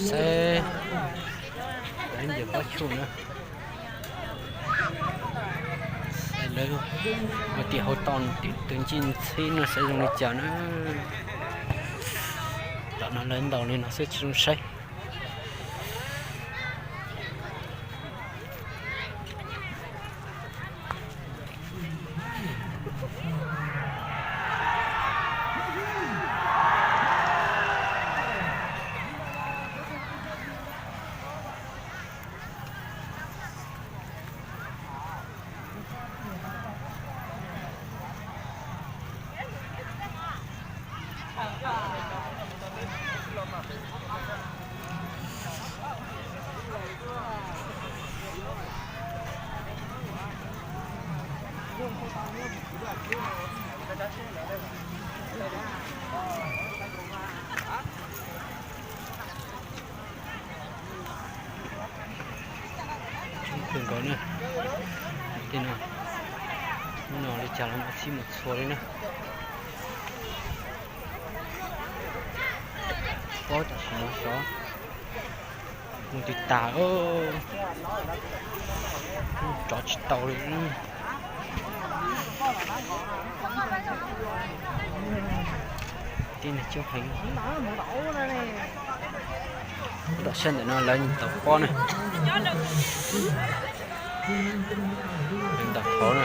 Saib lawv ntawm pob tsuas na, saib lawv ua tim hauv toj tim tus ncij ntxhib no saib zoo li cas na. Tom no lawv ntaus li no xwb tsis zoo saib. Tshoob kawg nkaus na. Tej no, hnub no li cas los mus txhij mus txhua li na. Pob tam sim no xyov mus twg tas, rov tsis tau li. Tib neeg coob heev. Tom sab ntawm no lawv ntaus pob na. Lawv ntaus hauv na.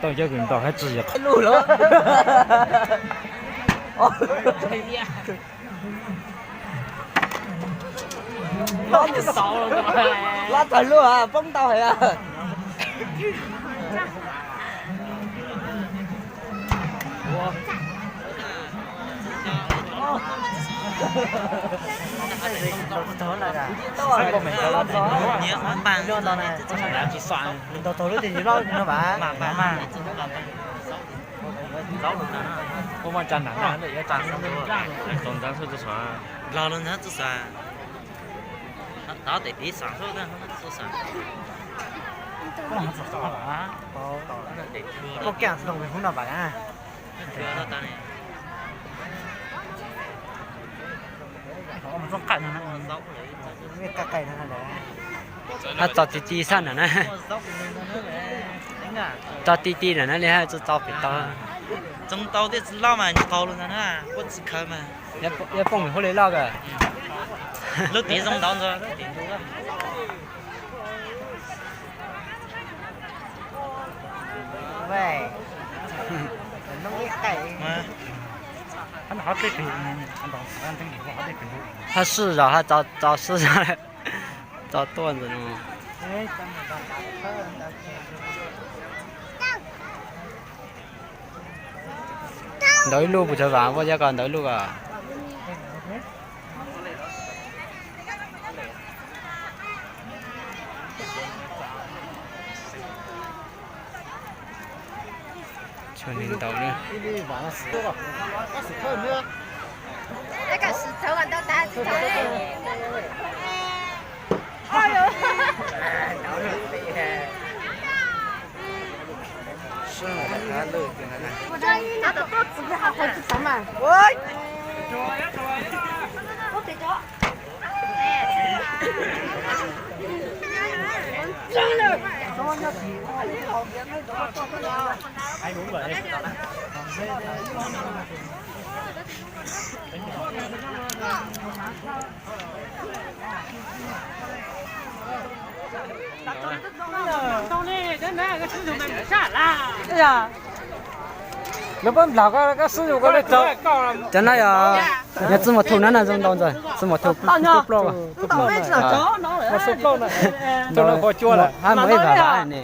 Tau cov kws ntaus hab tsi yog qhov lug lawm. Lab tawg luaj, poob ntau heev. Ntaus tau lub tias yus loj no mas. Los lawm ntawd txuj xav. Tau tes piv xav xwb. Koj kiag tsis tau mus hub no pas na. Hab txo ti ti xab ntawm na. Txo ti ti ntawm na li hab txo txo pem tau. Txoov tau tej txiv loj mas qaug lawm ntag na, kuj tsis khaws mas. Yuav poob hauv li loj kawg. Lub tid zoo ntau ntag. Hab sij zog hab txo sij zog, txo tuaj ntawm no. Ntaus ib lub puas tsawg vas, Vaj Yab, koj ntaus ib lub as? Tshuav neeg ntaus na. Lawv pab nplam koj, koj swb yus koj lej tau. Cov no yog, yog txij mus thum na, zoo ntau ntxawg, txij mus thum ploj. Hab mus ib vam vam ne.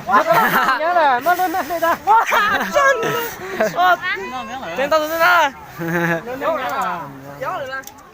Nyob lawm, muab lub nag li da. Ua, tsev ntau tus na. Nyob lawm.